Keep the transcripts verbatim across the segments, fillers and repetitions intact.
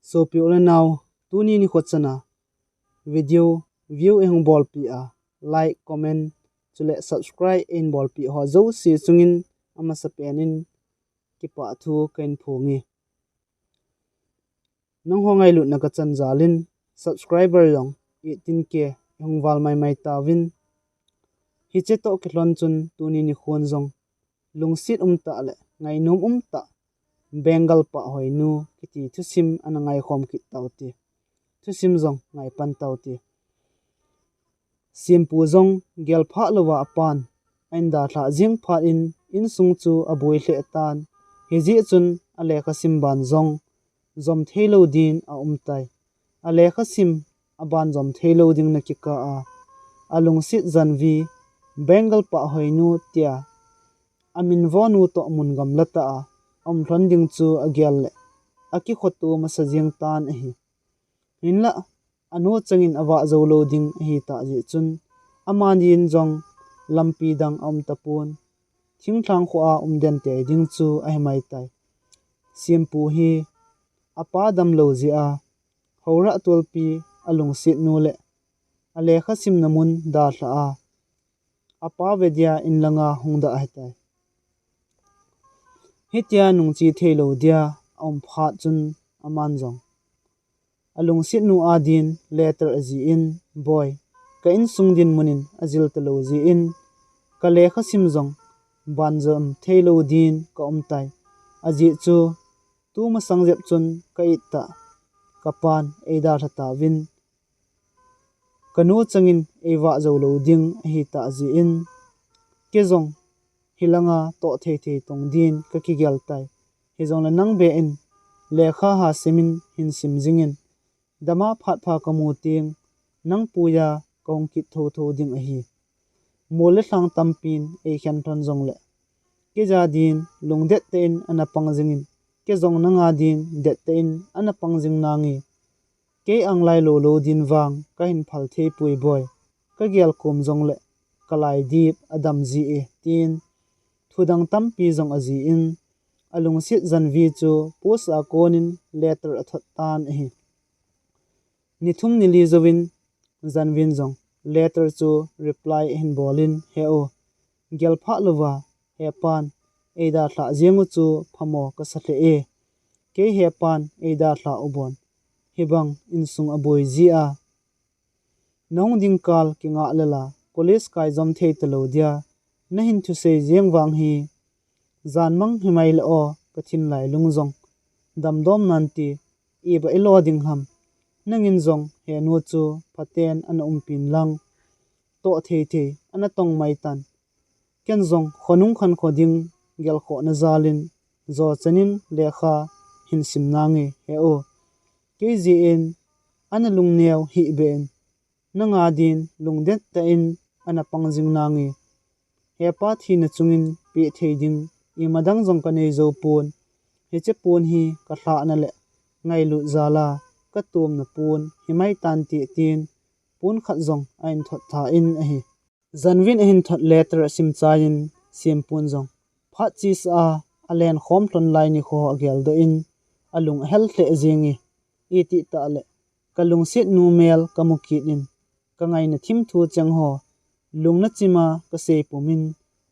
Sopi u le nau, tuni nikho chana video view eihung bolpi a, like, comment, chule subscribe eihin bolpi ho jouse chungin amasapen in kipah thu kahin phonge. Nangho ngailutna kachan jalin subscriber jong eighteen K eihung val maimai tauvin, hiche toh kilhon chun tuni nikhon jong lungset umtah le ngainom umtah Bengal pahhoinu kiti thusim ana ngaikhom kit taute. Thusim jong ngaipan taute. Sempu jong gelphah louva apan ahin dalhah jeng phat in, insung chu aboi lheh tan. Hijeh chun alekha sim ban jong jom theilou din aumtai. Alekha sim aban jom theilou ding na kikah a, alungset Janvi, Bengal pahhoinu tia amin vonu toh mun gamla tah a aum lhon ding chu agel le akikhoto masa jeng tan ahi. Hinlah, anu changin avah jou lou ding ahitah jeh chun, amani in jong lampi dang aum tapon, thinglhang kho a um den tei ding chu ahi maitai. Sempu hi apa damlou jeh a, Howrah tualpi alungset nu le alekha simna mun dalhah a, apa ve dia in langa hung dah ahitai. Hitia nungche theilou dia aum phat chun aman jong alungset nu adin letter ajih in, Boi, ka insung dinmun in ajil talou jeh in, kalekha sim jong ban jom theilou din kaumtai. Ajeh chu, tumasang jep chun ka-it tah kapan eidalha tauvin, kanu changin eivah jou lou ding ahitah jeh in, kei jong hilanga toh thei thei tong din kakigel tai. Hijongle nang beh in lekha ha simin hin sim jingin, dama phat pha kamu teng nang puiya kahung kit thotho ding ahi. Mol le lhang tampin eikhen lhon jongle, kei ja din lungdet tah in ana pang jingin, kei jong nanga din det tah in ana pang jing nange. Kei anglai lou lou din vang kahin phal thei poi boi, kagel kom jongle kalai dip adam jie, tin thudang tampi jong ajih in, alungset Janvi chu post a konin letter athot tan ahi. Nithum nili jouvin Janvin jong letter chu reply ahin bolin, He u, gelphah louva hepan eidalhah jeng u chu phamo kasa lheh e. Kei hepan eidalhah u bon hibang insung aboi jia, nahung ding kal kingah lel a, college kai jom thei talou dia nahin thusei jeng vang hi, janmang himai le o, kathinlai lung jong damdom nante, iba ilo ding ham. Nangin jong henu chu phaten ana umpin lang, toh thei thei ana tong mai tan. Ken jong khonung khankho ding gelkhohna jalin, jo chanin lekha hin sim nange he u. Kei jeh in ana lungneo hih beh in, nanga din lungdet tah in ana pang jing nange. Hepa thina chungin peh thei ding imadang jong kanei jou pon. Hiche pon hi kalhahna le ngailut jal a katomna pon himai tante, tin pon khat jong ahin thot tha in ahi. Janvin ahin thot letter asim chaiyin Sempun jong phat chesa a alen khom lhon lai nikho ageldoh in alung ahel lheh jenge. Itih tah le kalungset nu mel kamu kit in kangaina thimthu cheng ho lungna chima kasei pumin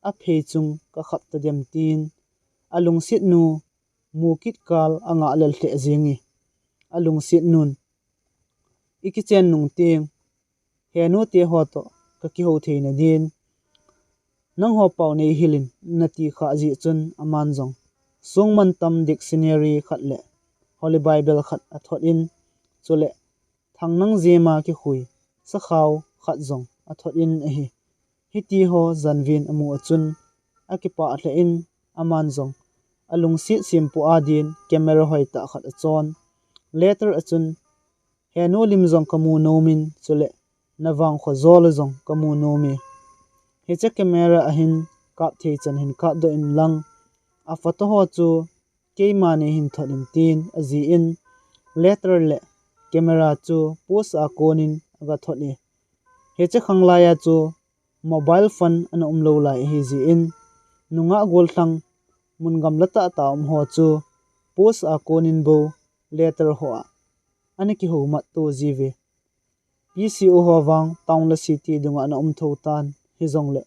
aphei chung kakhap tadem, tin alungset nu mu kit kal angah lel lheh jenge. Alungset nun, ikichen nung teng henu te ho toh kakihou theina din nangho pao neihil in nati khah jeh chun aman jong songmantam dictionary khat le Holy Bible khat athot in, chule thangnang jema kikhui sakhao khat jong athot in ahi. Hiti ho Janvin amu a chun akipah lheh in aman jong alungset Sempu adin camera hoitah khat achon. Letter a chun, henu lim jong kamu nomin, chule navang kho jol jong kamu nome. Hiche camera ahin kap thei chan hin kapdoh in lang, aphoto ho chu keima nei hin thot in, tin ajih in letter le camera chu post a konin agathot e. Hiche khanglai a chu mobile phone ana umlou lai ahi jeh in, nungah gollhang mun gamla tah tah a um ho chu post a konin bou letter ho a ana kihoumat to jiuve. P C O ho vang town le city dunga ana um tho tan, hijongle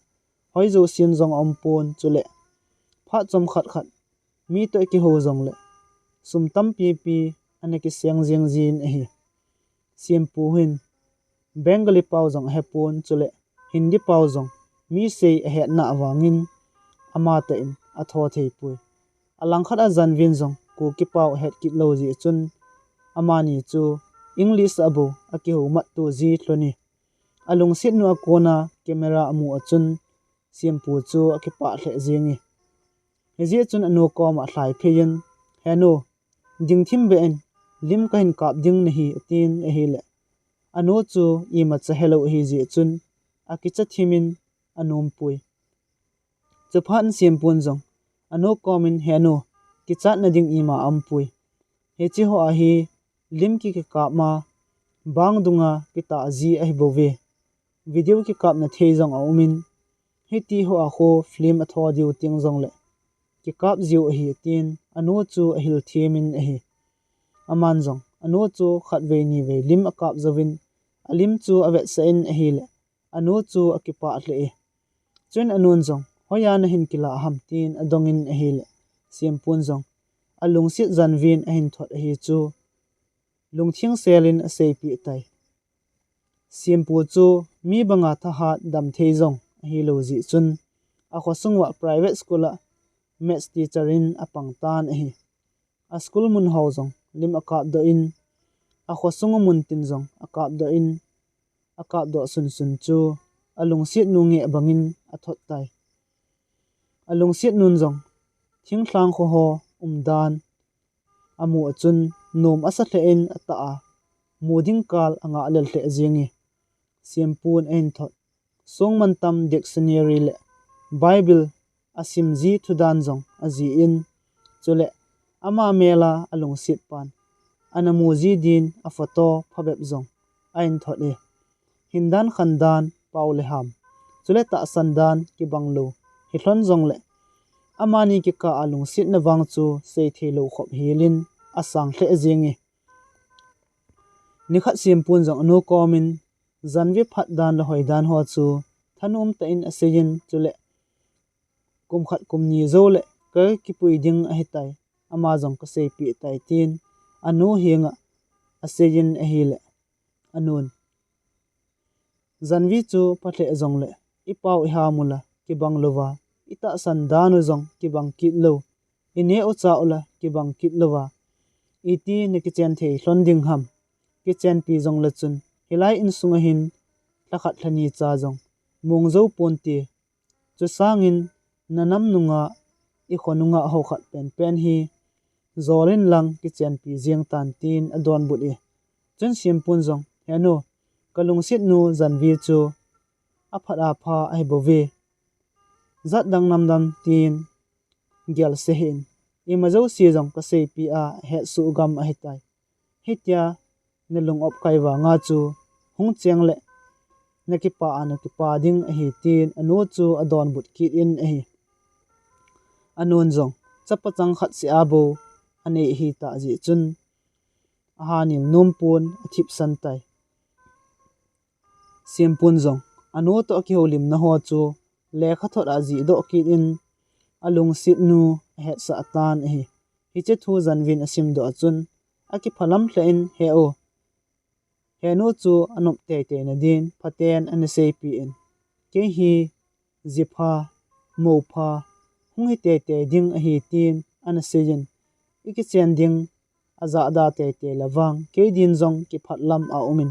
hoijo sin jong aumpon, chule phat chomkhat khat mi toh akihou jongle sum tampipi ana kiseng jing jin ahi. Sempu hin Bengali pao jong ahepon, chule Hindi pao jong mi sei ahetna avangin amatah in atho theipoi. Alangkhat a Janvin jong Kuki pao ahet kit lou jeh chun amani chu English a bou akihoumat to ji lhon e. Alungsetnu a kona camera amu a chun Sempu chu akipah lheh jenge. Hijeh chun anu koma alhaiphei in, "He nu, dingthim beh in, lim kahin kap ding nahi," atin ahile, anu chu imacha helou ahi jeh chun akicha thim in anompoi. Chuphat in Sempun jong anu komin, "He nu, kichatna ding ima aumpoi. Hiche hoa hi lim ki, kikap ma, bang dunga kitah ji ahi bouve. Video kikapna thei jong aumin, hiti hoa khu film atho diu teng jongle kikap jiu ahi," atin anu chu ahil thim in ahi. Aman jong anu chu khatvei nivei lim akap jouvin, alim chu avetsah in ahile, anu chu akipah lheh e. Chuin anun jong, "Hoiya nahin kilah ham?" tin adongin ahile, Sempun jong alungset Janvin ahin thot ahi chu lungtheng selin aseipeh tai. Sempu chu mi banga thahat damthei jong ahilou jeh chun, akhosung uva private school a maths teacher in apang tan ahi. A school mun ho jong lim akapdoh in, akhosung a muntin jong akapdoh in, akapdoh sunsun chu alungsetnu ngeh bangin athot tai. Alungsetnun jong thinglhang kho ho umdan amu a chun nom asa lheh in atah a, mu ding kal angah lel lheh jenge. Sempun ahin thot, songmantam dictionary le Bible asim ji thudan jong ajih in, chule ama mel a alungset pan ana mu ji din a photo phabep jong ahin thot e. Hindan khandan, pao le ham, chule tahsan dan kibang lou hilhon jongle, amani kikah a lungsetna vang chu seithei lou khop helin asang lheh jenge. Nikhat Sempun jong anu komin Janvi phatdan le hoidan ho chu thanom tah in aseiyin, chule kum khat kum ni joule kakipui ding ahitai, ama jong kaseipeh tai, tin anu henga aseiyin ahile, anun, Janvi chu phalheh jongle ipao iham ula kibang louva, itahsan dan u jong kibang kit lou, ineh u chah ula kibang kit louva, iti nakichen thei lhon ding ham? Kichenpi jongle chun hilai insunga hin lhakhat lhani cha jong mong jou ponte. Chusangin nanam nunga, ikho nunga ho khat penpen hi jol inlang kichenpi jeng tan, tin adonbut e. Chun Sempun jong, he nu, kalungsetnu Janvi chu aphat apha ahibouve. Jat dang namdang tin gelse hih in, imajouse jong kaseipeh a ahetsoh gam ahitai. Hitia nalung opkai vanga chu hung chengle nakipah a nakipah ding ahi, tin anu chu adonbut kit in ahi. Anun jong chapa chang khat seh a bou anei ahitah jeh chun ahanil nompon athipsan tai. Sempun jong anu toh akihoulimna ho chu lekhathot a ajihdoh kit in alungsetnu ahetsah tan ahi. Hiche thu Janvin asimdoh a chun akiphalam lheh in, he u, henu chu anop teitei nadin phaten ana seipeh in, kei hi jipha, moupha hung hi teitei ding ahi, tin ana seiyin, ikichen ding ajahda teitei le vang kei din jong kiphatlam aumin,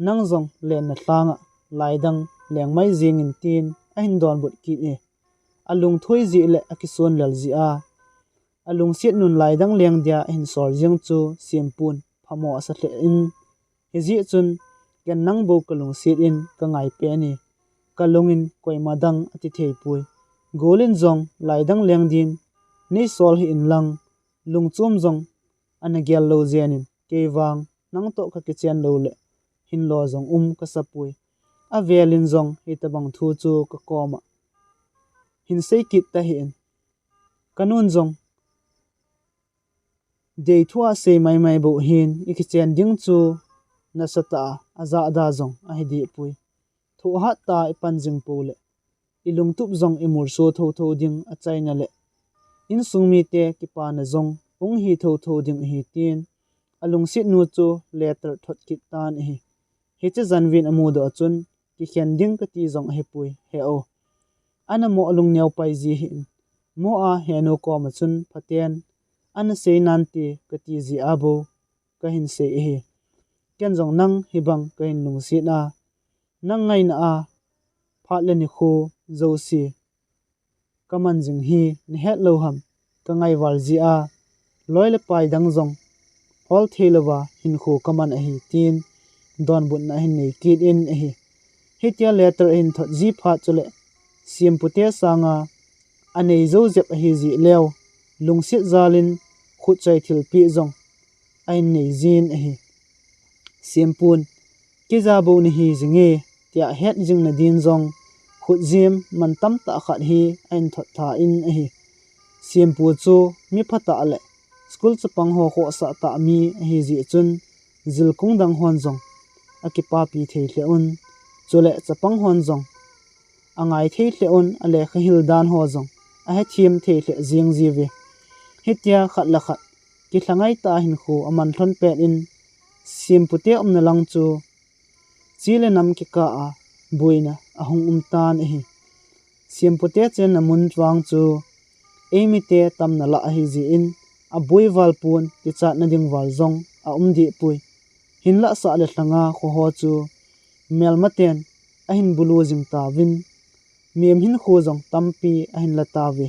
nang jong lenna lhanga laidang lengmai jengin, tin ahin donbut kit e. Alungthoi jeh le akisonlel jeh a alungsetnun laidang leng dia ahin sol jeng chu Sempun phamo asa lheh in, hijeh chun ken nang bou kalungset in kangai pen e, kalungin koima dang atitheipoi. Golin jong laidang leng din neisol hih inlang, lungchom jong ana gel lou jenin, kei vang nang toh kakichen loule hinlo jong um kasapoi. Avelin jong hitobang thu chu kakoma hin sei kit tahih in, kanun jong Deithu a sei maimai bou hin i kichen ding chu nasatah a, ajahda jong ahi dehpoi. Thohhat tah a i pan jing pou le i lungtup jong i mulso thotho ding achaina le insung mite kipana jong hung hi thotho ding ahi, tin a lungset nu chu letter thot kit tan ahi. Hiche janvin amudoh a chun, kikhen ding kati jong ahipoi, he o. Ana mo a lungneo pai ji hih in, mo a Henu koma chun phaten ana sei nante kati ji a bou kahin sei ahi. Ken jong nang hibang kahin lungset a, nang ngaina a phat le nikho jouse kaman jing hi nahet lou ham, kangai val ji a, loi le pai dang jong hol thei louva hinkho kaman ahi, tin donbutna ahin nei kit in ahi. Hitia letter ahin thot ji phat chule Sempute sanga anei jou jep ahi jeh leu, lungset jal in khutchoi thilpeh jong ahin nei jin ahi. Sempun, keija bou nahi jinge, tia het jing nadin jong khutjem mantam tah khat hi ahin thot tha in ahi. Sempu chu mi phatah le school chapang ho khohsah tah mi ahi jeh chun, jilkung dang hon jong akipapi thei lheh un, chule chapang hon jong angai thei lheh un, alekha hil dan ho jong ahethem thei lheh jeng jiuve. Hitia khat le khat kilhangai tah a hinkho aman lhon pet in, Sempute umna lang chu chi le nam kikah a boina ahung um tan ahi. Sempute chenna mun vang chu eimite tamna lah ahi jeh in, aboi val pon kichatna ding val jong aum dehpoi. Hinlah sah le lhanga kho ho chu melmaten ahin bulu jing tauvin, mihem hinkho jong tampi ahin la tauve.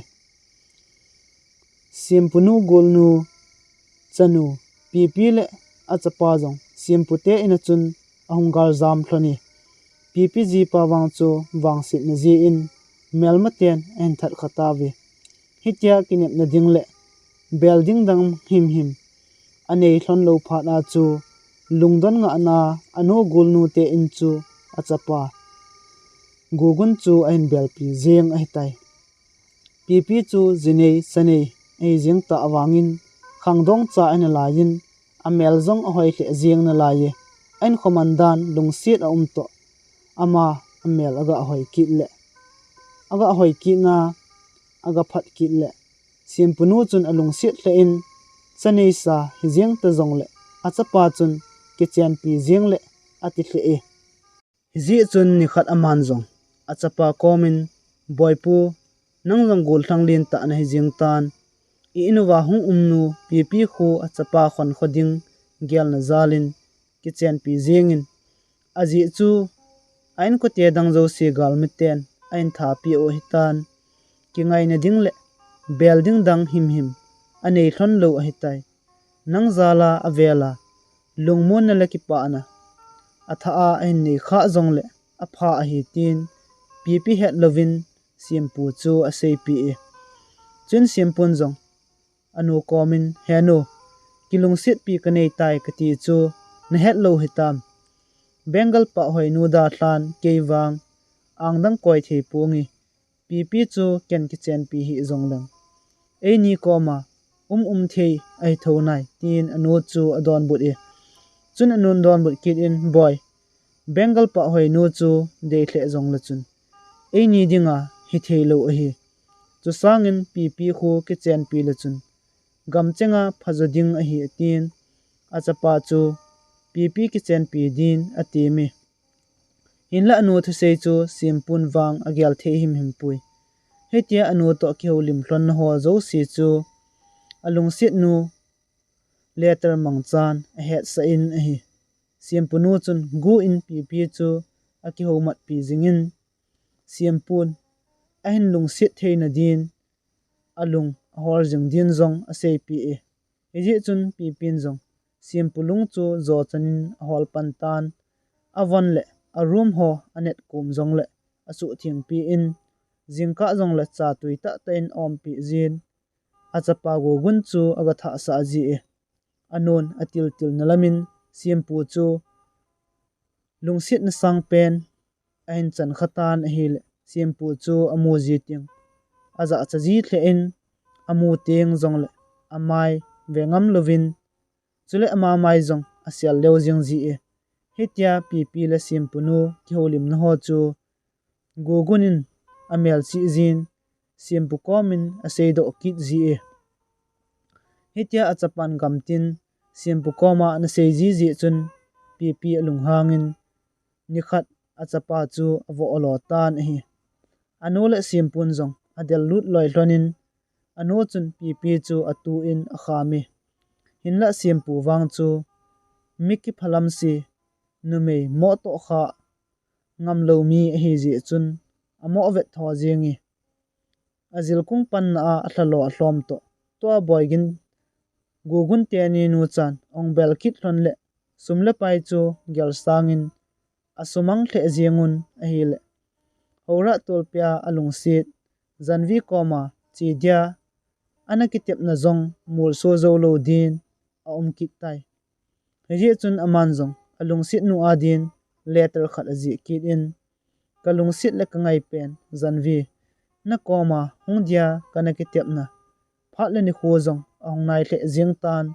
Sempunu golnu chanu Pipi le achapa jong Sempute in a chun ahung galjam lhon e. Pipi jipa vang chu vangsetna jeh in melmaten ahin that kha tauve. Hitia kinepna ding le bel ding dang himhim anei lhon lou phat a chu, lungdon ngahna a anu golnu te in chu achapa Gugun chu ahin belpi jeng ahitai. Pipi chu jinei chanei ahi jeng tah vangin, khangdong cha ahi nalai in, amel jong ahoi lheh jeng nalai e. Ahinkho man dan lungset aum toh, ama amel aga hoi kit le, aga hoi kitna aga phat kit le, Sempunu chun alungset lheh in, chanei sa hijeng ta jongle achapa chun kichenpi jeng le ati lheh e. Hijeh chun nikhat aman jong achapa komin, Boipu, nang jong gollhang lentah nahi jeng tan, i in uva hung umnu Pipi khu achapa khonkho ding gelna jalin kichenpi jengin, ajeh chu a inkote dang jouse galmiten ahin thapeh u ahitan, kingaina ding le bel ding dang himhim anei lhon lou ahitai. Nang jal a avel a lungmonna le kipana athah a ahin nei khah jongle apha ahi, tin Pipi hetlouvin Sempu chu aseipeh e. Chun Sempun jong anu komin, Henu, kilungsetpi kanei tai kati chu nahet lou hitam. Bengal pahhoinu dalhan kei vang angdang koi thei ponge. Pipi chu ken kichenpi hih jongleng, eini koma um um thei ahi thou nai, tin anu chu adonbut e. Chun anun donbut kit in, Boi, Bengal pahhoinu chu dei lheh jongle chun eini dinga hithei lou ahi. Chusangin Pipi khu kichenpi le chun gamchenga phajo ding ahi, atin achapa chu Pipi kichenpi din atem e. Hinlah anu thusei chu Sempun vang agel thei himhim poi. Hitia anu toh kihoulim lhonna ho jouse chu alungsetnu letter mangchan ahetsah in ahi. Sempunu chun gu in Pipi chu akihoumatpi jingin, Sempun ahin lungset theina din alung ahol jing din jong aseipeh e. Hijeh chun Pipin jong Sempu lung chu jo chanin ahol pan tan, avon le a room ho anetkom jongle asuhthengpi in, jingkah jongle cha tui tahtah in aumpeh jin, achapa Gugun chu aga thahsah ji e. Anun atiltilna lamin Sempu chu lungsetna sangpen ahin chan khatan ahile, Sempu chu amu ji teng ajahcha ji lheh in, amu teng jongle amai ve ngam louvin, chule ama mai jong asel leu jing ji e. Hitia Pipi le Siampu nu kihoulimna ho chu Gugun in amelchih jin, Siampu komin aseidoh kit ji e. Hitia achapan gamtin Siampu koma anasei ji jeh chun Pipi alunghangin, nikhat achapa chu avoh alo tan ahi. Anu le Siampun jong adel lut loi lhonin, anu chun Pipi chu atuin akham e. Hinlah Siampu vang chu mi kiphalam si, numei moh toh kha ngamlou mi ahi jeh chun amoh vet tho jeng e. Ajilkung panna a alhalo alhom toh, tua Boigin, Gugun teni nuchan ahung bel kit lhon le sum le pai chu gelsangin asumang lheh jengun ahile, Hora tolpia alungset Janvi koma che dia ana kitepna jong molso jou lou din aum kit tai. Hijeh chun aman jong alungset nu adin letter khat ajih kit in, kalungset le kangai pen Janvi, nakoma hung dia kana kitepna phat le nikho jong ahung nai lheh jeng tan,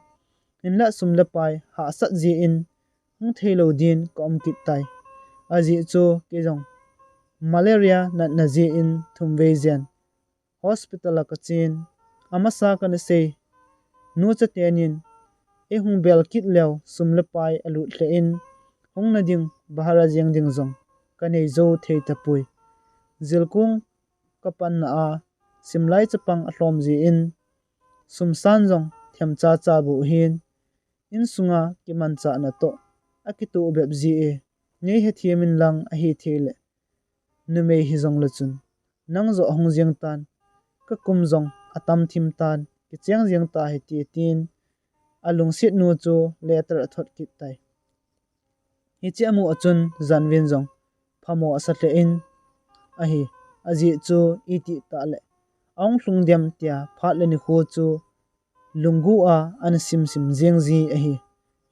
hinlah sum le pai hahsat jeh in hung thei lou din kaum kit tai. Ajeh chu kei jong malaria natna jeh in thum vei jen hospital a kachen, amasa kana sei, nucha tenin eihung bel kit leu sum le pai alut lheh in, hung na ding, bahara jeng ding jong kanei jou thei tapoi. Jilkung kapanna a simlai chapang alhom jeh in, sumsan jong themcha cha bou hin, insunga kimanchahna toh akitoh bep jeh e, nei hethem in lang ahi thei le, numei hijong le chun, nang joh ahung jeng tan, kakum jong atam thim tan, kicheng jeng ta hite, tin alungset nu chu letter athot kit tai. Hiche amu a chun Janvin jong phamo asa lheh in ahi, ajeh chu itih tah le ahung lhung dem tia phat le nikho chu lunggu a ana simsim jeng ji ahi.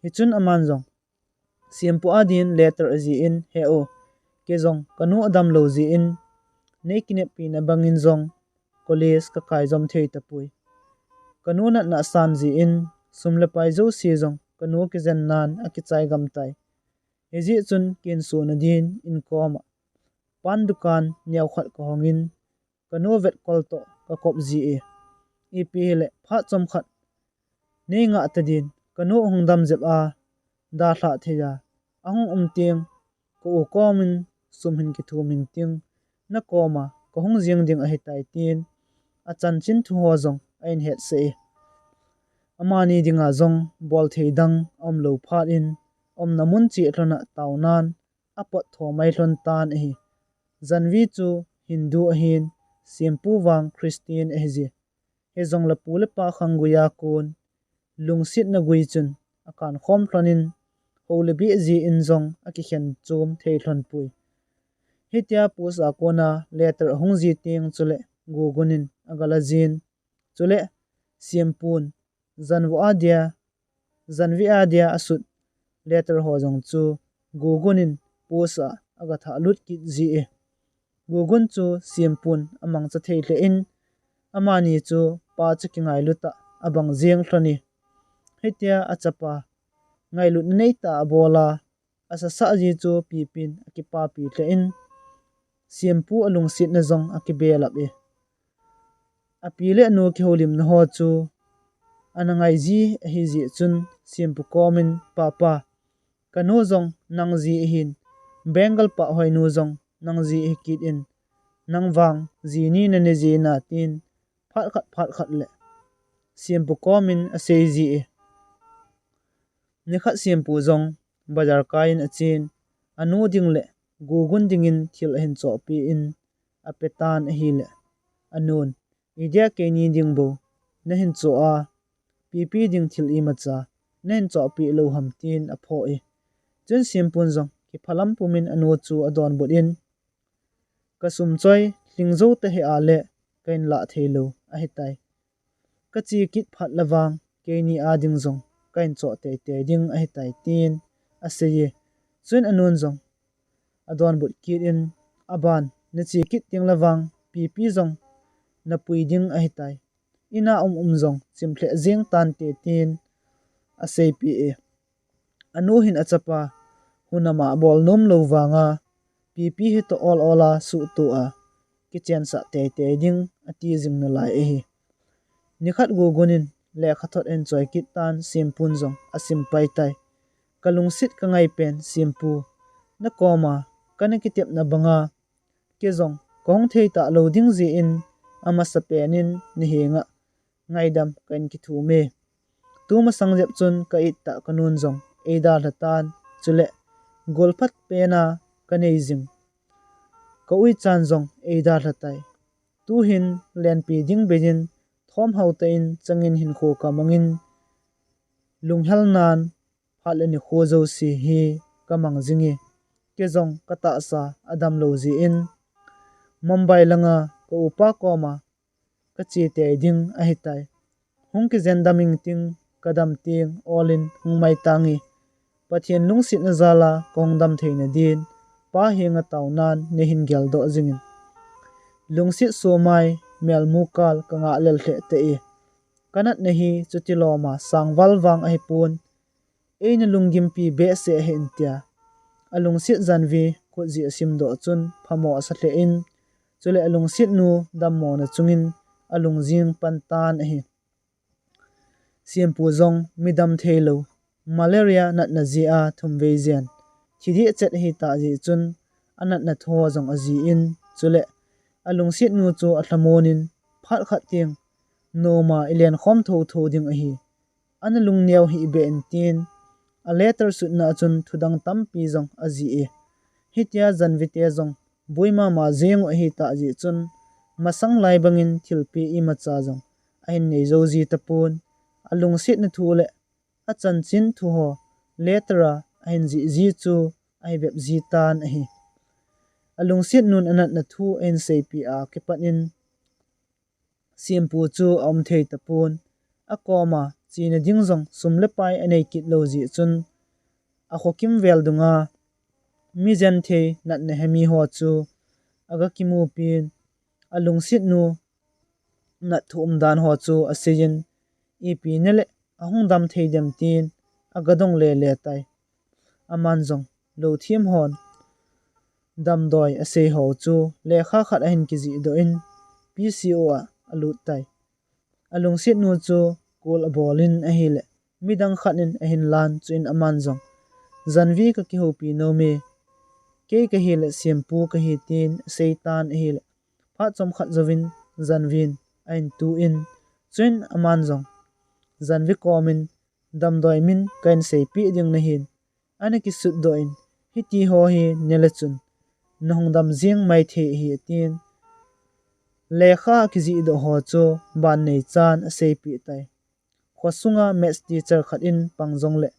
Hichun aman jong Siampu adin letter ajih in, he u, kei jong kanu adam lou jeh in, nei kineppi na bangin jong college kakai jom thei tapoi. Kanu natna asan jeh in, sum le pai jouse jong kanu kijen nan akichai gam tai. Hijeh chun kinsuna din inkom a pan dukan neo khat kahong in, kanu vetkol toh kakop ji e. Ipi hile phat chomkhat nei ngah tadin, kanu hung dam jep a dalhah thei a, ahung um teng, ka u komin sum hin kithum hing ting, nakoma kahung jeng ding ahitai, tin achanchin thu ho jong ahin hetsah e. Amani dinga jong bolthei dang aumlou phat in, aumna mun cheh lhon a taonan apot tho mai lhon tan ahi. Janvi chu Hindu ahin, Siampu vang Christian ahi ji. Hijongle pu le pa khang guia kon, lungsetna gui chun akankhom lhon in, hou le beh jeh in jong akikhen chom thei lhon poi. Hitia post a kona letter ahung ji teng chule Gugun in agala jin, chule Siampun Janvi adia, Janvi adia asut letter ho jong chu Gugun in post a aga thah lut kit ji e. Gugun chu Siampun amangcha thei lheh in, amani chu pa chu kingailut a abang jeng lhon e. Hitia achapa ngailutna neitah a abol a, asasah ji chu Pipin akipapi lheh in, Siampu alungsetna jong akibelap e. Api le anu kihoulimna ho chu ana ngai ji ahi jeh chun Siampu komin, Papa, kanu jong nang ji ahin, Bengal pahhoinu jong nang ji ahi kit in, nang vang ji ni nane ji na, tin phat khat phat khat le Siampu komin asei ji e. Nikhat Siampu jong bazar kai in achen, anu ding le Gugun dingin thil ahin chohpeh in apetan ahile, anun, idia keini ding bou nahin choh a, Pipi ding thil imacha nahin chohpeh lou ham, tin aphoh e. Chun Siampun jong kiphalam pumin anu chu adonbut in, kasum choi lhing jou tahih a le kahin lah thei lou ahitai. Kache kit phat le vang keini a ding jong kahin choh teitei ding ahitai, tin asei e. Chun anun jong adonbut kit in, aban nache kit teng le vang Pipi jong napui ding ahitai. ina um um jong chim lheh jeng tante, tin aseipeh e. Anu hin achapa hunama bol nom lou vanga, pipi hitoh ol ol a suhtoh a, kichensah teitei ding ati jing nalai ahi. Nikhat Gugun in lekhathot ahin choi kit tan, Simpun jong asim pai tai. Kalungset kangai pen Simpu, nakoma kana kitepna banga, kei jong kahung thei talou ding jeh in, amasapen in nahenga ngaidam kahin kithum e. Tumasang jep chun ka-it tah kanun jong eidalha tan, chule golphat pen a kanei jing ka-uichan jong eidalha tai. Tuhin lenpi ding beiyin thomhao tah in changin hinkho kamangin, lunghelnan phat le nikho jouse hi kamang jing e. Kei jong katahsa adamlou jeh in, Mumbai langa ka-upa koma kache tei ding ahitai. Hung kijen dam ingting, kadam teng ol in hung mai tange. Pathen lungsetna jal a kahung dam theina din, Pa henga taonan neihin geldoh jingin. Lungset somai, melmu kal kangah lel lheh tah e. Kanatna hi chutiloma sangval vang ahipon, eina lunggimpi behseh ahi, tia alungset Janvi khutjih asimdoh chun phamo asa lheh in, chule alungsetnu dammona chungin alungjing pan tan ahi. Simpu jong midam theilou, malaria natna jeh a thumvei jen thideh chet ahitah jeh chun, anatna tho jong ajih in, chule alungsetnu chu alhamon in, phat khat teng noma ilenkhom thotho ding ahi, ana lungneo hih beh in, tin a letter sutna a chun thudang tampi jong ajih e. Hitia Janvi te jong boi mama jeng u ahitah jeh chun, masang lai bangin thilpeh imacha jong ahin nei jou ji tapon, alungsetna thu le achanchin thu ho letter a ahin jih ji chu ahi bep ji tan ahi. Alungsetnun anatna thu ahin seipeh a kipat in, Simpu chu aum thei tapon, akoma chena ding jong sum le pai anei kit lou jeh chun, akho kimvel dunga mi jen thei natna hemi ho chu aga kimupin, alungsetnu nat thu umdan ho chu aseiyin, ipi nale ahung dam thei dem, tin aga dong lele tai. Aman jong lou thiem hon damdoi asei ho chu lekha khat ahin kijihdoh in, P C O a alut tai. Alungsetnu chu call abol in ahile, midang khat in ahin lan, chuin aman jong, Janvi kakihoupi nom e, kei kahile Simpu kahi, tin asei tan ahile, phat chomkhat jouvin Janvin ahin tu in, chuin aman jong Janvi komin, damdoi min kahin seipeh ding nahin, ana kisutdoh in, hiti ho hi nele chun nahung dam jeng mai thei ahi, atin, lekha akijihdoh ho chu ban neichan aseipeh tai. Khosunga maths teacher khat in pang jongle,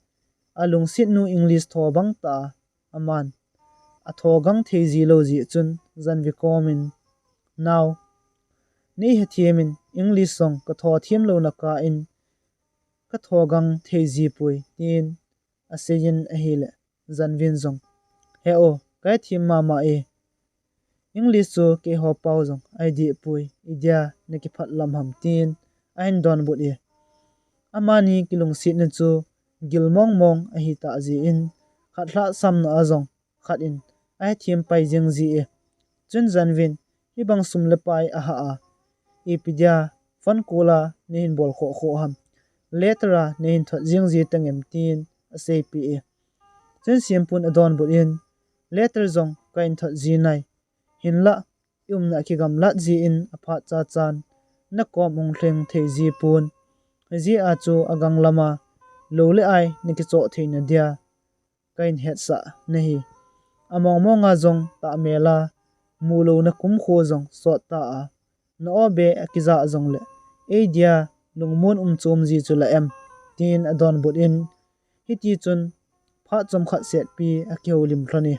alungsetnu English thobang tah a aman athogang thei ji lou jeh chun, Janvi komin, Nao, neihethem in, English jong kathothem louna kah in kathogang thei jipoi, tin aseiyin ahile, Janvin jong, He o, kahethem mama e, English chu keiho pau jong ahi dehpoi, idia nakiphat lam ham, tin ahin donbut e. Amani kilungsetna chu gil mong mong ahitah jeh in, khat lhahsamna a jong khat in ahethem pai jeng ji e. Chun Janvin, Hibang sum le pai ahah a, ipi dia phone call a neihin bol khoh khoh ham, letter a neihin thot jeng ji tangem, tin aseipeh e. Chun Simpun adonbut in, Letter jong kahin thot ji nai, hinlah iumna kigamlat jeh in aphat chachan nakom hung lheng thei jipon, hijeh a chu agang lama lou le ai nakichoh theina dia kahin hetsah nahi. Among monga jong tahmel a, mulouna kumkho jong sot ta a, na-o be akijah jongle, eidia lungmon umchom ji chu la em, tin adonbut in, hitichun phat chomkhat setpi akihoulim lhon e.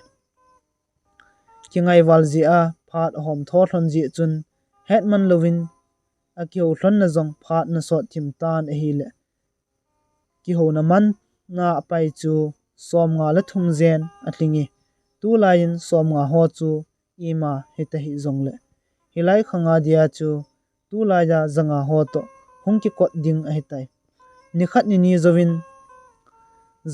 Kingaival jeh a phat ahomtho lhon jeh chun, hetman louvin akihou lhonna jong phat nasot thim tan ahile, kihouna man a apai chu somnga le thum jen alhing e. Tulaiyin somnga ho chu ima hita hih jongle, hilai khanga dia chu tulaiya janga ho toh hung kikot ding ahitai. Nikhat nini jouvin,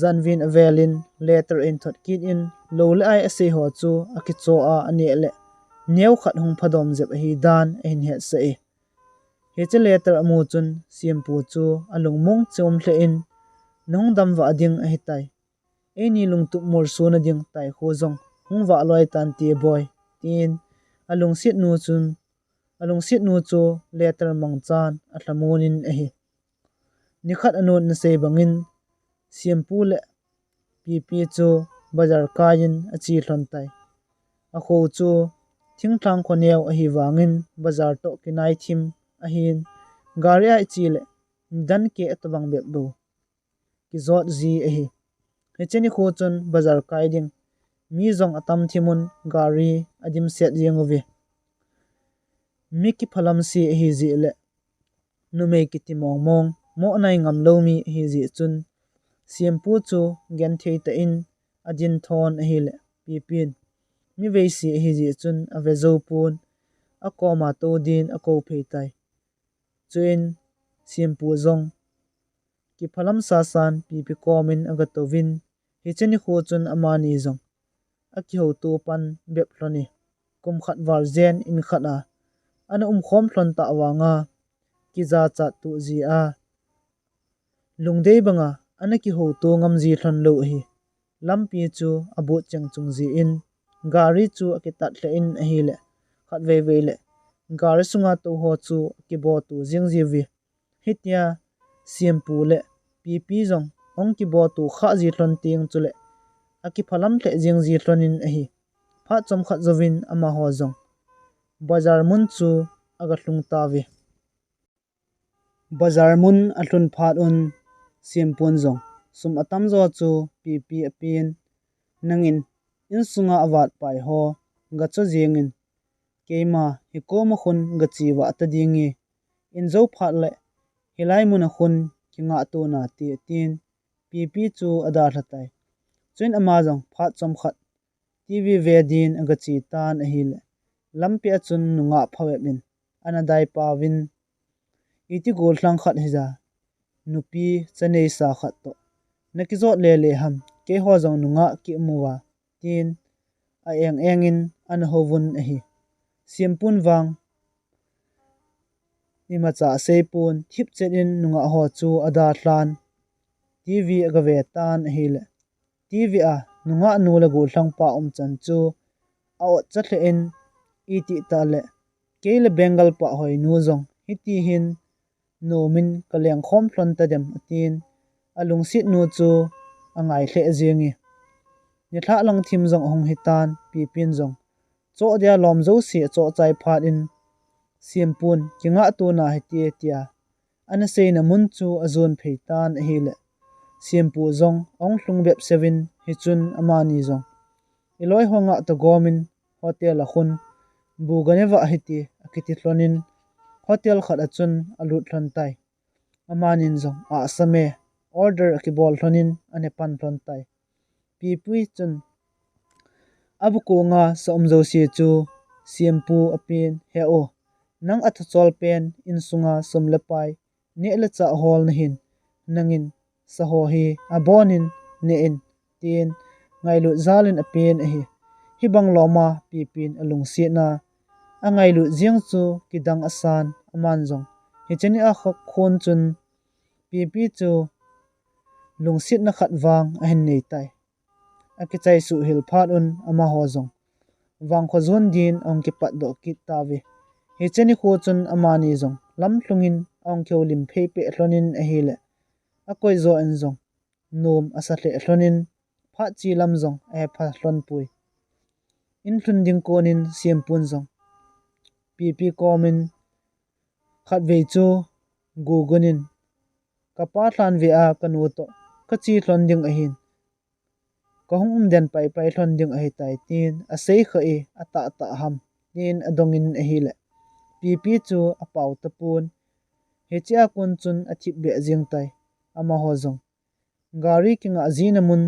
janvin avelin letter ahin thot kit in, lou le ai asei ho chu akichoh a aneh le, neo khat hung phadom jep ahi dan ahin hetsah e. Hiche letter amu chun Siampu chu alungmong chom lheh in, nahung damvah ding ahitai. Eini lungtup molso na ding taikho jong hung vah loi tante boi, tin alungset nu chun, alungset nu chu letter mangchan alhamon in ahi. Nikhat anun nasei bangin, Siampu le Pipi chu bazar kai in ache lhon tai. Akho chu thinglhang kho neo ahi vangin bazar toh kinai thim ahin, gari a iche le nidan keh atobang bep bou kijot ji ahi. Hiche nikho chun bazar kai ding mi jong atam thim un gari adimset jeng uve. Mi kiphalam se ahi jeh le numei kiti mong mong, mo anai ngam lou mi ahi jeh chun, Siampu chu genthei tah in adin thon ahile, Pipin mi veise ahi jeh chun ave jou pon, akoma tou din akou phei tai. Chuin Siampu jong kiphalam sasan Pipi komin aga touvin, hiche nikho chun amani jong akihouto pan bep lhon e. Kum khat val jen in khat a ana umkhom lhon tah vanga kijachat tuh ji a, lungdei banga ana kihouto ngam ji lhon lou ahi. Lampi chu abut cheng chung jin, gari chu akitat lheh in ahile, khatvei vei le gari sunga tou ho chu akiboto jing jiuve. Hitia Siampu le Pipi jong ahung kiboto kha ji lhon teng chule akiphalam lheh jing ji lhon in ahi. Phat chomkhat jouvin amaho jong bazar mun chu aga lhung tauve. Bazar mun alhun phat un Siampun jong sum atamjo chu Pipi apen, nangin insunga avat pai ho gacho jengin, keima hikoma khun gache vah ta dinge, in jou phat le hilai muna khun kingahtona te, tin Pipi chu adalha tai. Chuin ama jong phat chomkhat TV ve din aga che tan ahile, lampi a chun nungah phabep in ana daipauvin, iti gollhang khat hija, nupi cha neisa khat toh nakijot lele ham, keiho jong nungah kimu uva, tin a eng engin ana houvun ahi. Siampun vang imacha aseipon, thipchet in nungah ho chu adalhan TV aga ve tan ahile, TV a nungah nu le gollhang pa umchan chu a-otcha lheh in, itih tah le kei le Bengal pa hoinu jong hiti hin nomin kalengkhom lhon tadem, atin alungset nu chu angai lheh jenge. Nilhah lang thim jong ahung hitan, Pipin jong choh dia lom jouse achoh chai phat in, Siampun kingahtona hite, tia ana seina mun chu ajon phei tan ahile, Siampu jong ahung lhung bep seuvin, hichun amani jong iloi ho ngah toh gomin hotel a khun bu ganevah hiti akiti lhonin, hotel khat a chun alut lhon tai. Amanin jong ahsame order akibol lhonin ana pan lhon tai. Pipi chun abukonga sa um jouse chu Siampu apen, he u, nang athuchol pen insunga sum le pai neh le chah hol nahin, nangin saho hi abonin neh in, tin ngailut jalin apen ahi. Hibang loma Pipin alungsetna angailut jeng chu kidang asan, aman jong hiche nia khun chun Pipi chu lungsetna khat vang ahin nei tai. Akichai suh hel phat un amaho jong vangkho jon din ahung kipatdoh kit tauve. Hiche nikho chun amani jong lamlhungin ahung kihoulim phei peh lhonin ahile, akoi jo in jong nom asa lheh lhonin, phat che lam jong ahepha lhon poi. In lhun ding konin Siampun jong Pipi komin khatvei chu gugunin, kapa lhan ve a kanu toh kache lhon ding ahin, kahung umden paipai lhon ding ahitai, tin asei kha e, atahtah ham, tin adongin ahile, Pipi chu apao tapon, hichea kon chun athip beh jeng tai. Amaho jong gari kingah jina mun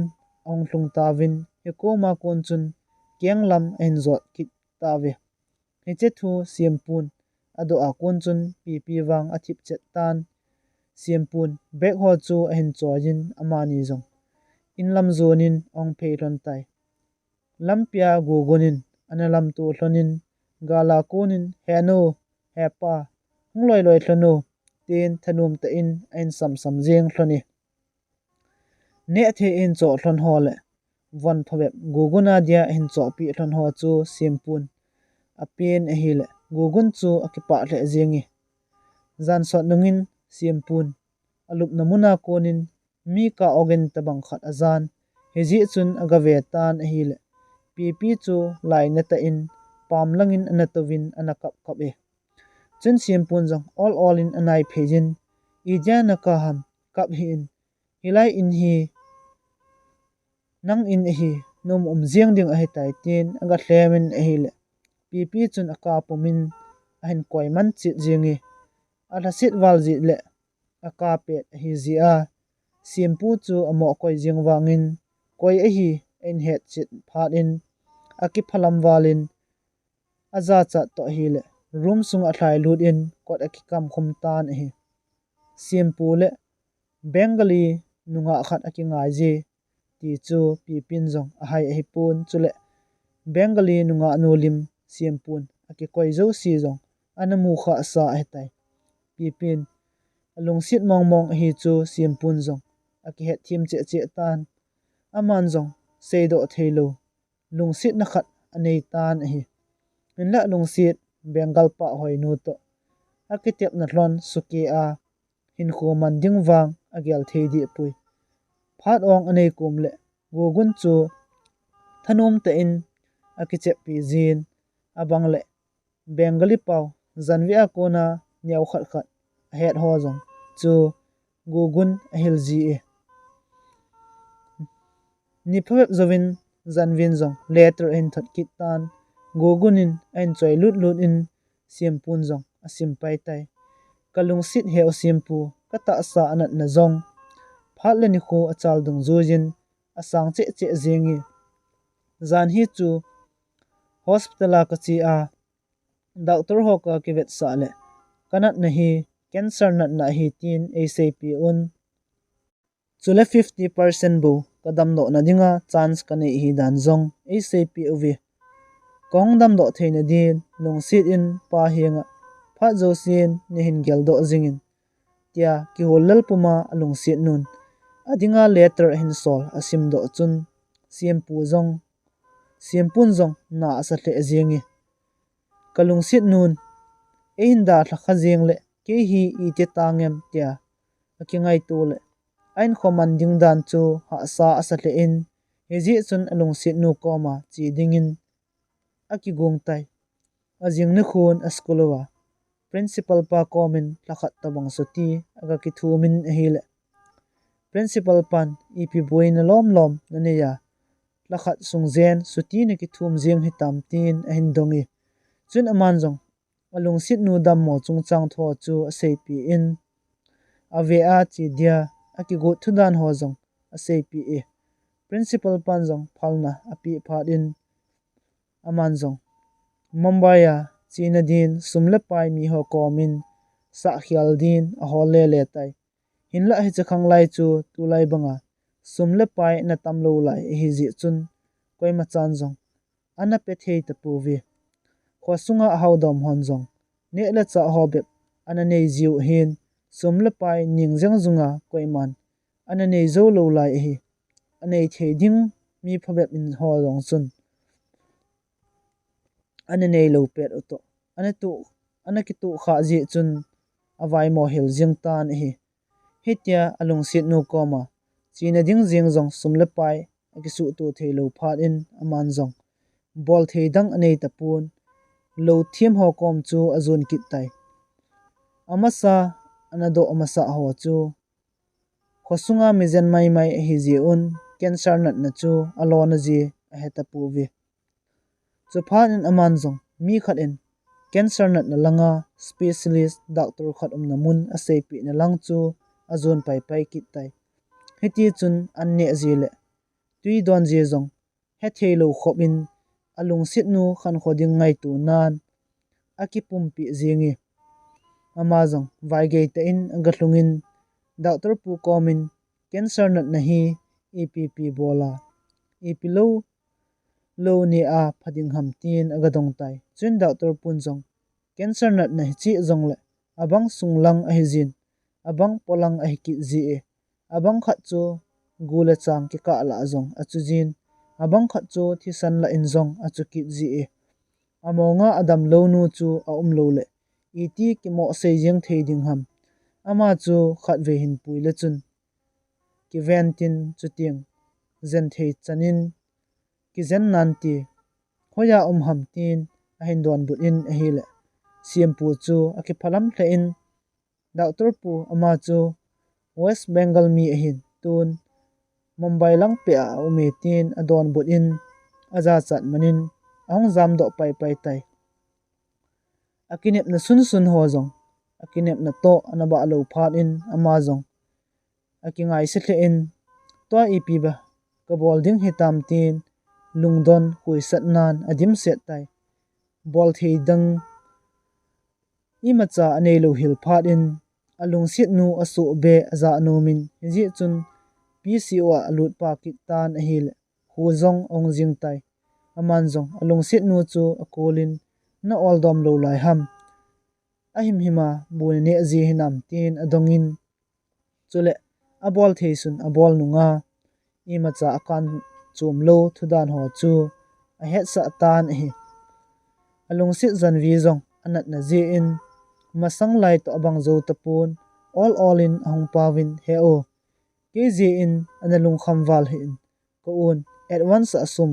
ahung lhung tauvin, hikoma kon chun kenglam ahin jot kit tauve. Hiche thu Siampun adoh a kon chun Pipi vang athip chet tan. Siampun bag ho chu ahin choiyin amani jong inlam jonin ahung phei lhon tai. Lampia Gugun in ana lamto lhonin gala konin, "He nu, he pa, hung loiloi lhon u," tin thanom tah in ahin samsam jeng lhon e. Nehthei ahin choh lhon ho le von phabep Gugun a dia ahin chohpeh lhon ho chu Siampun apen ahile Gugun chu akipah lheh jeng e. Jan sot nungin Siampun alupna muna konin mi kah ogin tabang khat ajan, hijeh chun agave tan ahile Pipi chu lainat tah in pam langin ana touvin ana kap kap e. Chun Siampun jong ol ol in anai pheiyin, "Idia nakap ham, kap hih in, hilai in hi nang in ahi, naum um jeng ding ahitai," tin aga lhemin ahile Pipi chun akap pumin ahin koi man chet jeng e. Alhaset val jeh le akap pet ahi jeh a Siampu chu amoh koi jeng vangin koi ahi ahin het chet phat in akiphalam valin ajachat toh ahile room sunga alhai lut in kot akikam khum tan ahi. Siampu le Bengali nungah khat akingai je ti chu Pipin jong ahai ahipon, chule Bengali nungah nu lim Siampun akikoi jouse jong ana mu khah sa ahitai. Pipin alungset mong mong ahi chu Siampun jong akihet them cheh cheh tan. Aman jong seidoh theilou lungsetna khat anei tan ahi. Hinlah lungset Bengal pa hoinu toh akitepna lhon sukeh a hinkho man ding vang agel thei deh poi. Phat ong anei kom le Gugun chu thanom tah in akicheppi jin, abang le Bengali pao Janvi a kona neo khat khat ahet ho jong chu Gugun ahil ji e. Ni phabep jouvin Janvin jong letter ahin thot kit tan, Gugun in ahin choi lut lut in Siampun jong asim pai tai. Ka lungset he u Siampu, ka tahsa anatna jong phat le nikho achal dungjuiyin asang cheh cheh jeng e. Jan hi chu hospital a kache a, doctor ho kakivetsah le kanatna hi cancer natna ahi tin eiseipeh un. Chule fifty percent bou kadamdohna dinga chance kanei ahi dan jong eiseipeh uve. Kahung damdoh theina din lungset in pa henga phat jousen neihin geldoh jingin, tia kihol lel puma alungset nun adinga letter ahin sol asimdoh chun Siampu jong, Siampun jong na asa lheh jeng e. Ka lungset nun eihin dalha kha jeng le kei hi iti tang em tia akingaito le ahin khoman ding dan chu hahsa asa lheh in, hijeh chun alungset nu koma che dingin akigong tai. Ajing nikhon aschool uva principal pa komin lhakhat tobang chuti aga kithumin ahile, principal pan, ipi boina lom lom nanei a, lhakhat sung jen chuti nakithum jeng hitam, tin ahin dong e. Chun aman jong alungset nu dammo chungchang thu chu aseipeh in, ave a che dia akigot thu dan ho jong aseipeh e. Principal pan jong phalna apeh phat in, aman jong Mumbai a chena din sum le pai miho komin sahkhel din ahol lele tai. Hinlah hiche khanglai chu tulai banga sum le pai ana tamlou lai ahijeh chun koima chan jong ana pe thei tapouve. Khosunga ahaodom hon jong neh le chah ho bep ana nei jiu ahin, sum le pai ning jeng junga koiman ana nei jou lou lai ahi. Anei thei ding mi phabep in ho jong chun ana neilou pet u toh ana tuh, ana kituh khah jeh chun avaimo hel jeng tan ahi. Hitia alungset nu koma chena ding jeng jong sum le pai akisuhto theilou phat in aman jong bol thei dang anei tapon, lou thiem ho kom chu ajon kit tai. Amasa ana doh masah ho chu khosunga mijen maimai ahijeh un cancer natna chu alona jeh ahe tapouve. Chuphat in aman jong mi khat in cancer natna langa specialist doctor khat umna mun aseipehna lang chu ajon paipai kit tai. Hitichun an neh jeh le twi don jeh jong hetheilou khop in alungset nu khankho ding ngaito nan akipumpeh jeng e. Ama jong vaigei tah in aga lhungin Doctor pu komin cancer natna hi ipi ipi bola, ipi lou lou nia phading ham tin aga dong tai. Chuin doctor pun jong cancer natna hi chih jongle abang sunglang ahi jin, abang polang ahi kit ji e. Abang khat chu gu le chang kikah lah jong achu jin, abang khat chu thisan lah in jong achu kit ji e. Amonga adam lou nu chu aum lou le, iti kimoh sei jeng thei ding ham. Ama chu khatvei hin pui le chun kiven tin chutiang jen thei chanin kijen nan ti, hoiya um ham tin ahin donbut in ahile, siampu chu akiphalam lheh in, doctor pu ama chu West Bengal mi ahin tun Mumbai lang peh a aum e tin adonbut in, ajachat manin ahung jamdoh paipai tai. Akinepna sunsun ho jong akinepna toh ana bah lou phat in ama jong akingaise lheh in, tua ipi ba kabol ding hitam tin lungdon huisat nan adimset tai. Bol thei dang imacha anei lou hel phat in, alungset nu asoh be aja nomin, hijeh chun P C U a alut pa kit tan ahile, hu jong ahung jing tai. Aman jong alungset nu chu akolin, na oldom lou lai ham, ahimhim a bu naneh ji hinam tin adongin, chule abol thei sun abol nunga imacha akan chom lou thudan ho chu ahetsah tan ahi. Alungset janvi jong anatna jeh in, masang lai toh abang jou tapon, ol ol in ahung paovin, he u, kei jeh in ana lungkham val hih in, ka un advance a sum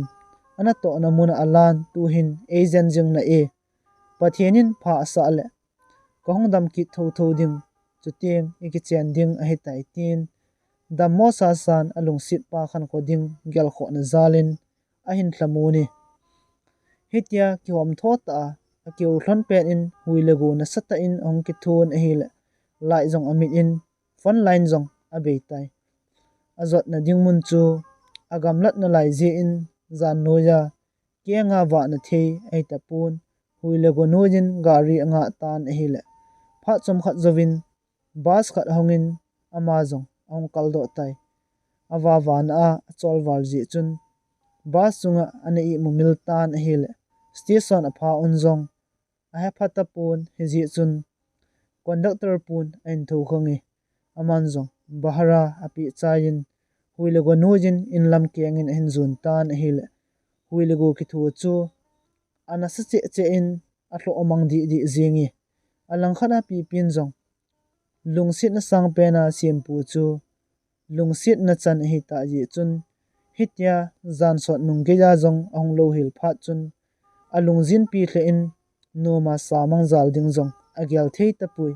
anatohna mun a alan, tuhin eijen jing na e. Pathen in pha asah le kahung dam kit thotho ding, chutiang ikichen ding ahitai tin, dammo sasan alungset pa khankho ding gelkhohna jalin ahin lhamon e. Hitia kihom tho tah a akihou lhon pet in, hui le go nasatah in ahung kithon ahile, light jong amit in, phone line jong abei tai. Ajotna ding mun chu agamlat nalai jeh in, jan noiya kenga vahna thei ahitapon, hui le go noiyin gari angah tan ahile, phat chomkhat jouvin bus khat ahungin ama jong ahung kaldoh tai. Avavana a acholval jeh chun bus chunga ana imumil tan ahile, station apha un jong ahepha tapon, hijeh chun conductor pun ahin thoukhang e, aman jong bahara apeh chaiyin, hui le go noiyin inlam kengin ahin jon tan ahile, hui le go kitho chu anasa cheh cheh in alhoh mang dih dih jeng e. Alangkhat a Pipin jong lungsetna sangpen a siampu chu lungsetna chan ahitah jeh chun, hitia jansot nung geiya jong ahung lou hel phat chun, alungjinpi lheh in, noma samang jal ding jong agel thei tapoi.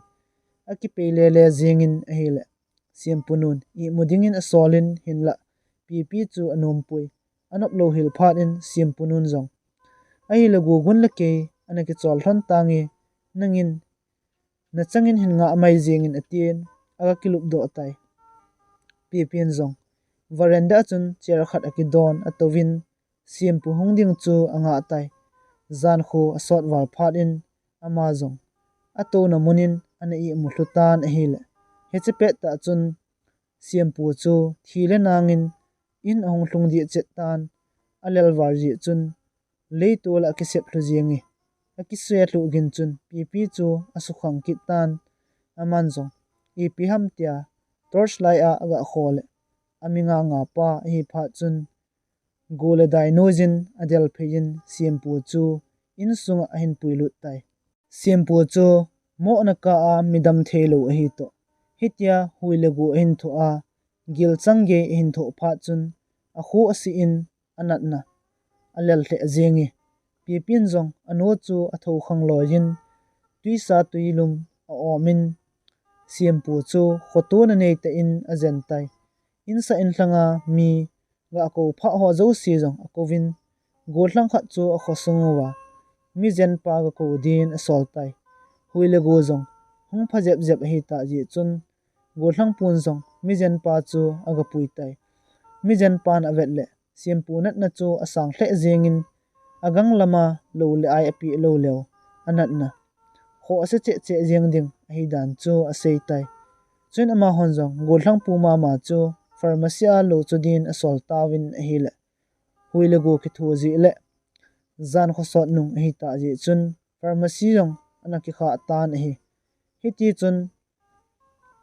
Akipei lele jengin ahile, siampu nun imu dingin asolin, hinlah Pipi chu anompoi. Anop lou hel phat in siampu nun jong, ahile go gun le kei ana kichol lhon tange, nangin nachangin hin ngah mai jengin, atin aga kilupdoh tai. Pipin jong veranda a chun chair khat akidon atouvin, siampu hung ding chu angah tai. Jankho asot val phat in ama jong atouna munin ana imu lhu tan ahile, hiche pettah chun siampu chu thi le nangin in ahung lhung dih chet tan, alelval jeh chun leitol a akisep lhu jenge. Akisep lhu gin chun Pipi chu asukhang kit tan, aman jong ipi ham tia torch light a aga kho le, ami nga nga pa ahi phat chun, go le dai noiyin adelphei in siampu chu insunga ahin puilut tai. Siampu chu mohna kah a midam theilou ahi toh, hitia hui le go ahin thoh a, gilchang gei ahin thoh phat chun, akho asih in anatna alel lheh jenge. Pipin jong anu chu athoukhang loiyin, twisa twilum aomin, siampu chu khotona neitah in ajen tai. Insah inlhanga mi gakou phah ho jouse jong akouvin, gollhang khat chu akhosung uva mijenpa gakou din asol tai. Hui le go jong hung pha jep jep ahitah jeh chun, gollhang pun jong mijenpa chu agapui tai. Mijenpan avet le siampu natna chu asang lheh jengin, agang lama lou le ai apeh lou leu anatna khoh ase cheh cheh jeng ding ahidan chu asei tai. Chun amahon jong gollhangpu mama chu pharmacy a lou chu din asol tauvin ahile, hui le go kithu jeh le jan khosot nung ahita jeh chun pharmacy jong ana kikhah tan ahi. Hiti chun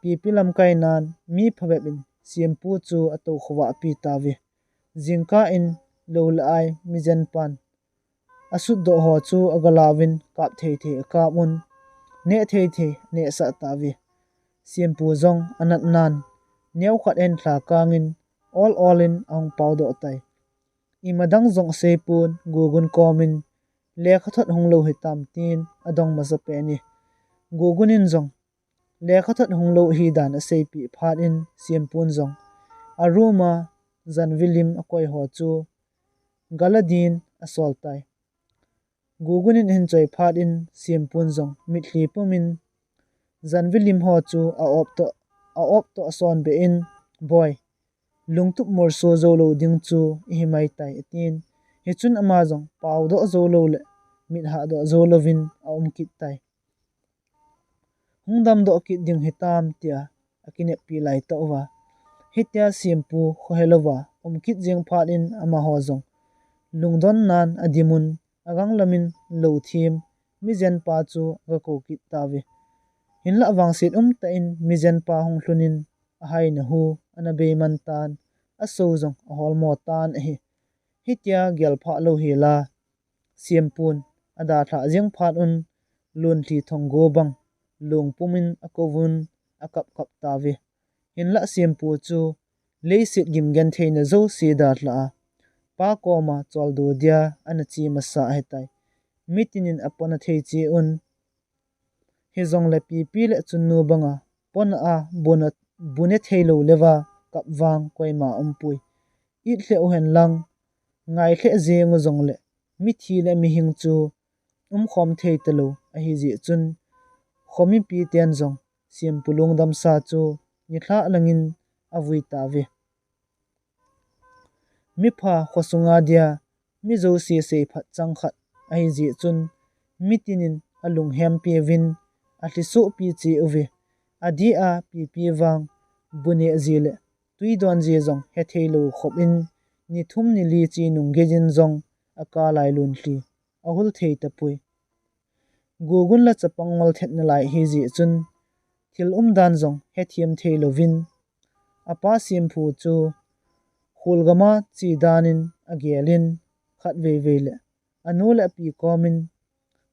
Pipi lamkainan mi phabep in Siampu chu atou khovah pi tauve. Jingkah in lou le ai mijenpan asutdoh ho chu agalauvin kap thei thei akap un, neh thei thei anehsah tauve. Siampu jong anatnan neokhat in lhakang in ol ol in ahung paodoh tai. Imadang jong aseipon Gugun komin lekhathot hung lou hitam tin adong masapen e. Gugun in jong lekhathot hung lou hidan aseipeh phat in Siampun jong a room a janvi lim akoi ho chu gala din asol tai. Gugun in ahin choi phat in Siampun jong mitlhi pumin janvi lim ho chu a-op toh, a-op toh asonbeh in, Boi, lungtup molso joulou ding chu ihi maitai, atin. Hichun ama jong paodoh joulou le mithahdoh jou louvin aum kit tai. Hung damdoh kit ding hitam tia akineppi laitah uva, hitia Siampu khohelouva um kit jeng phat in amaho jong lungdonnan adimun, aganglamin lou them mijenpa chu agakou kit tauve. Hinlah vangset umtah in mijenpa hung lhun in ahaina hu ana beiman tan, aso jong aholmo tan ahi. Hitia gelphah lou hela Siampun adalhah jeng phat un lonlhi thonggo bang lungpumin akouvun akapkap tauve. Hinlah Siampu chu leiset gimgentheina jouse dalhah a, pa koma choldo dia ana che masa ahitai. Mitinin apona thei cheh un, hijongle Pipi le Chunnu banga pona a bune theilou leuva kap vang koima umpoi. It lheh uhen lang, ngai lheh jeng u jongle mithi le mihing chu umkhom thei talou ahijeh chun, khomipiten jong Siampu lungdamsa chu nilhah langin avui tauve. Mipha khosunga dia mi jouse seiphat chang khat ahijeh chun, mitinin alunghempi uvin alhisohpi cheh uve. Adeh a Pipi vang bu neh ji le twi don ji jong hetheilou khop in, ni thum ni li che nung geiyin jong akalai lonlhi ahul thei tapoi. Gugun le chapang ngol thetna lai ahijeh chun, thil umdan jong hethem theilouvin, apa Siampu chu kholgama che danin agelin, khatveivei le anu le api komin,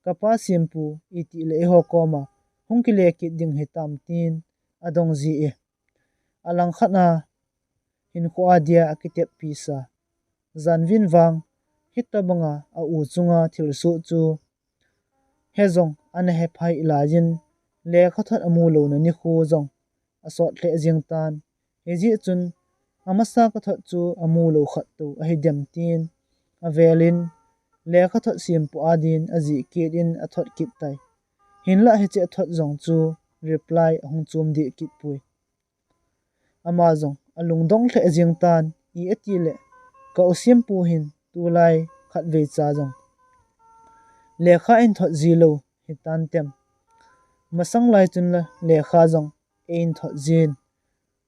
Kapa Siampu, itih le eiho koma hung kile kit ding hitam, tin adong ji e. Alangkhat a hinkhoa dia akiteppisa Janvin vang hitobanga a-u chunga thilsoh chu he jong ana hephai laiyin, lekhathot amulouna nikho jong asot lheh jeng tan. Hijeh chun amasa kathot chu amulou khattou ahidem, tin avelin lekhathot Siampu adin ajih kit in athot kit tai. Hinlah hiche athot jong chu reply ahung chom deh kit poi. Ama jong alungdong lheh jeng tan, i atile ka-u Siampu hin tulai khatvei cha jong lekha ahin thot jilou hitantem. Masang lai chun la lekha jong eihin thot jin,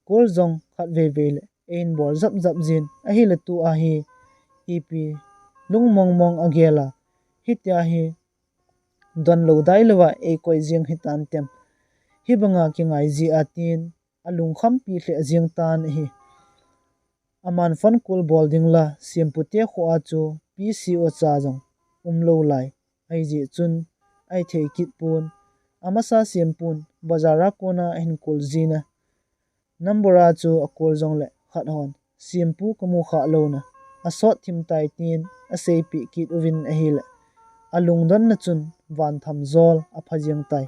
call jong khatveivei le eihin bol japjap jin, ahile tua hi ipi lungmongmong agel a, hitia hi donlou dailouva eikoi jeng hitantem. Hibanga kingai jia, tin alungkhampi lheh jeng tan ahi. Aman phone call bol ding la Siampu te khoa chu P C O cha jong umlou lai ahijeh chun ahithei kit pon. Amasa Siampun bazar a kona ahin call jin a, number a chu a-call jongle khat hon Siampu kamu khah louna asot thim tai, tin aseipeh kit uvin ahile, alungdonna chun vantham jol apha jeng tai.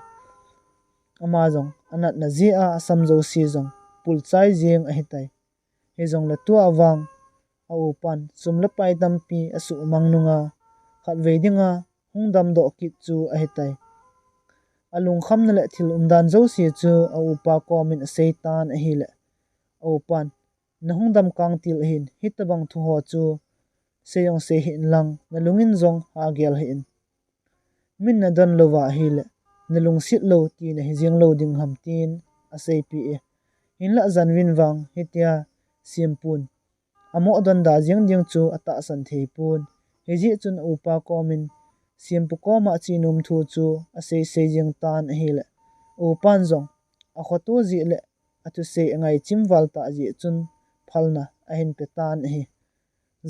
Ama jong anatna jeh a asam jouse jong pulchai jeng ahitai. Hijongle tua vang a-upan sum le pai tampi asuhmang nunga khatvei dinga hung damdoh kit chu ahitai. Alungkhamna le thil umdan jouse chu a-upa komin aseitan ahile, a-upan, nahung damkang til ahin, hitobang thuho chu sei jong sei hih in lang, nalungin jong hagel hih in. Min nadon louva ahile nalungset lou tina hijeng lou ding ham, tin aseipeh e. Hinlah Janvin vang hitia Siempun amoh donda jeng ding chu atahsan thei pon. Hijeh chun a upa komin Siempu koma chenom thu chu asei sei jeng tan ahile, a upan jong akhoto jeh le athusei angai chim val tah jeh chun phalna ahin pe tan ahi.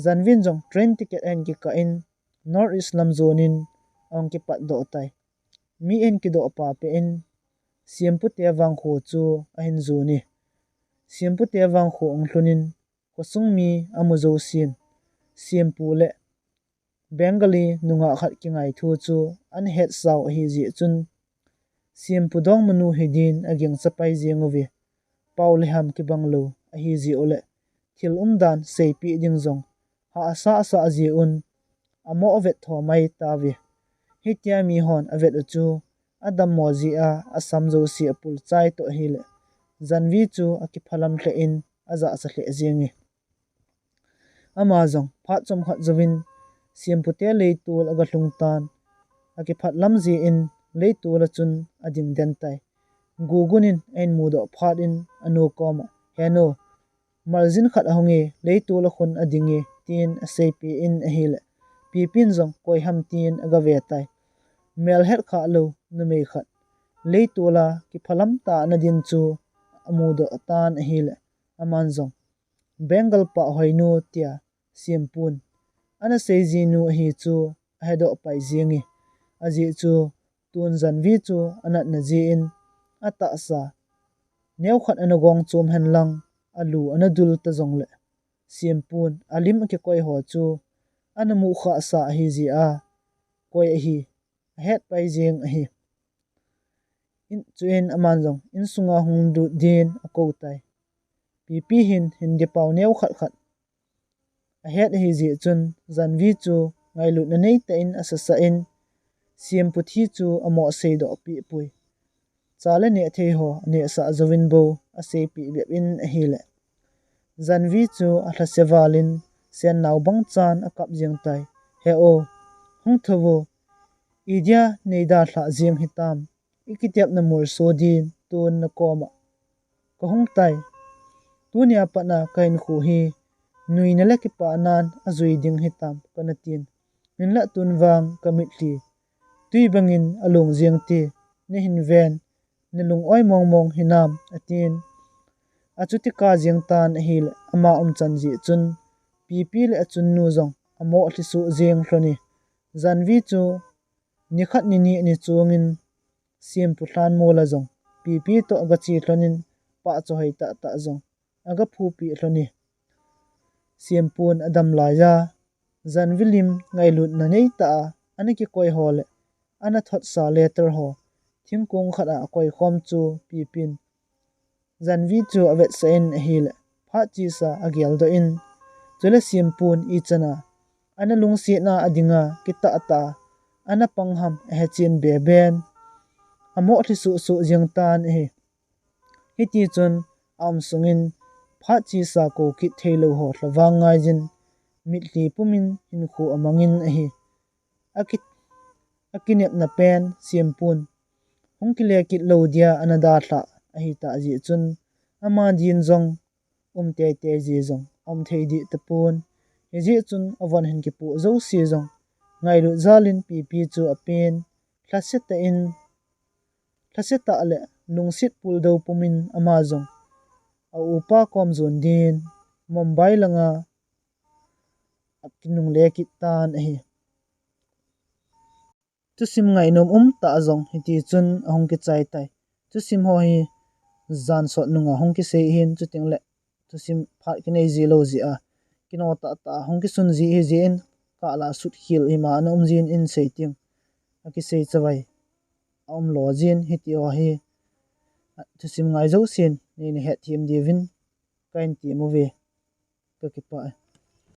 Janvin jong train ticket ahin kikah in North East lam jonin ahung kipat doh tai. Mi ahin kidoh pa peh in Siempu te vangkho chu ahin jon e. Siempu te vangkho ahung lhun in khosung mi amu jousen Siempu le Bengali nungah khat kingai thu chu ana hetsau ahi jeh chun Siempu dongmanu hidin agingcha pai jeng uve. Pau le ham kibang lou ahi jeh u le thil umdan seipeh ding jong hahsa sah jeh un amoh avet tho mai tauve. Hitia mihon avet u chu adammo jeh a asam jouse apul chai toh ahile Janvi chu akiphalam lheh in ajahcha lheh jenge. Ama jong phat chomkhat jouvin Siempu te leitol aga lhung tan, akiphat lam jeh in leitol a chun ading den tai. Gugun in ahin mudoh phat in anu koma, "He nu, maljin khat ahung e, leitol a khun ading e," tin aseipeh in ahile, Pipin jong koi ham tin aga ve tai. Mel het khah lou numei khat leitol a kiphalam tah a ana din chu amudoh tan ahile, aman jong Bengal pa hoinu tia Siempun ana sei jinu ahi chu ahedoh pai jenge. Ajeh chu tun Janvi chu anatna jeh in atahsa neokhat ana gong chom hen lang alu ana dul ta jongle Siempun alim akikoi ho chu ana mukhah sa ahi jeh a koi ahi ahet pai jeng ahi. In, chuin aman jong insunga hung lut din akou tai. Pipi hin Hindi pau neokhat khat ahet ahi jeh chun Janvi chu ngailutna neitah in asasah in Siempu thi chu amoh seidoh peh poi. Cha le neh thei ho anehsah jouvin bou aseipeh bep in ahile, Janvi chu alhase val in sennao bang chan akap jeng tai. "He o, hung thou vo, idia nei dalhah jeng hitam, ikitepna molso din tun nakoma kahung tai. Tunia pat a kahinkho hi nuina le kipahnan ajui ding hitam kana tin. Hinlah tun vang kamitlhi tui bangin along jeng te, nahin ven, nalung oi mong mong hinam," atin. Achuti kah jeng tan ahile ama umchan jeh chun Pipi le achunnu jong amoh lhisoh jeng lhon e. Janvi chu nikhat nini ni chungin Siempu lhanmol a jong Pipi toh aga che lhon in pah chohoi tah tah jong aga phupeh lhon e. Siempun adam laiya Janvi lim ngailutna neitah a ana kikoi ho le ana thotsa letter ho thingkong khat a akoi khom chu Pipin Janvi chu avetsah in ahile phat chesa ageldoh in, chule Siempun ichan a ana lungsetna a dinga kitah tah a ana pang ham ahechen beben amoh lhisoh soh jeng tan ahi. Hitichun aum sungin phat chesa kou kit theilou ho lhavang ngaiyin mitlhi pumin hinkho amangin ahi. Aki, akinepna pen Siempun hung kile kit lou dia ana dalhah ahitah jeh chun ama din jong um teitei ji jong aum thei dih tapon. Hijeh chun avon hin kipoh jouse jong ngailut jalin Pipi chu apen, lhase tah in, lhase tah le lungset puldou pumin ama jong a upa kom jon din Mumbai langa akinungle kit tan ahi. Thusim ngainom umtah jong hitichun ahung kichai tai. Thusim ho hi jan sot nunga hung kisei hin, chuteng le thusim phat kinei ji lou jeh a kino tah tah hung kisun ji hijeh in kah la sut khel hima ana um jin in sei ting akisei chavai aum lou jin, hiti ho hi thusim ngai jousen neina hetthem diuvin kahin tem uve. Kakipah e.